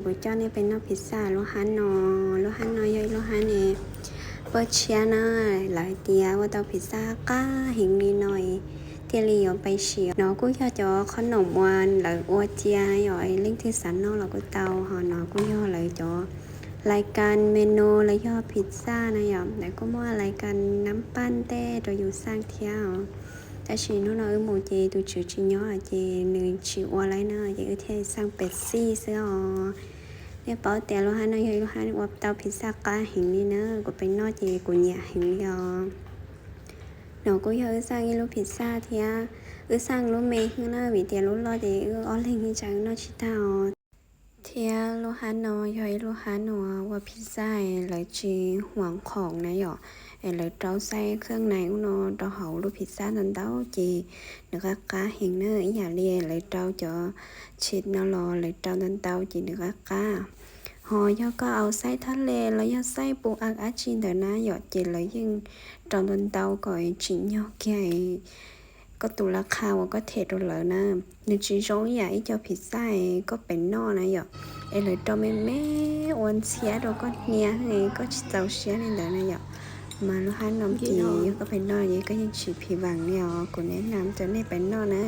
Kuv coj nej pem noj pizza lub hab no. Lub hab no yog ib lub hab ne paj tshiab na. Lawv tias ua tau pizza qab heev li no thiaj li yuav pe siv. No kuj yog cov qhob noom uas lawv ua cia yom, leej twg xav noj los kuj tau. Ho no kuj yog lawv cov lais kas menu los yog pizza na yom. Lawv kuj muaj lais kas nab paj ntej rau yus xaj thiab os. Tab sis hnub no wb mus ces tus tswv tsis nyob ces nws tsis ua lawm na, ces wb thiaj xaj pes xij xwb os. Nej paub tias lub hab no yog ib lub hab ua tau pizza qab heev li na, kuv pem noj ces kuv nyiam heev li os. No kuj yog wb xaj ib lub pizza thiab, wb xaj lub me xwb na, vim tias lub loj ces wb ob leeg ib tsam wb noj tsis tag os. Thiab lub hab no yog ib lub hab no ua pizza lawv tsis huam khoom na yom, es lawv rau xaiv kheej nais ub no rau hauv lub pizza ntau ntau ces nws qab qab heev na, ib yam li lawv rau cov cheese no los lawv rau ntau ntau ces nws qab qab. Ho yog koj au xaiv thaj le los yog xaiv pu a dab tsi ntawd na yom, ces lawv yeej rau ntau ntau kom tsim nyog kiag koj tus laj kha uas koj them rau lawv na. Nws tsis zoo ib yam ib co pizza koj pem noj na yom, es lawv rau me me ua ntxhiab rau koj hnia, koj tsis txaus siab li ntawd na yom. Mas lub hab no ces yog koj pem noj es koj yeej tsis phiv vam li os, kuv neb nam rau nej pem noj na.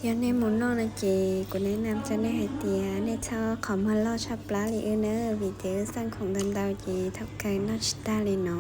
Yog nej mus noj no ces kuv neb nam rau nej hais tias nej txhob qhov muag loj tshaj plab li wb na, vim tias wb xaj khoom ntau ntau ces thaum kawg noj tsis tag li no.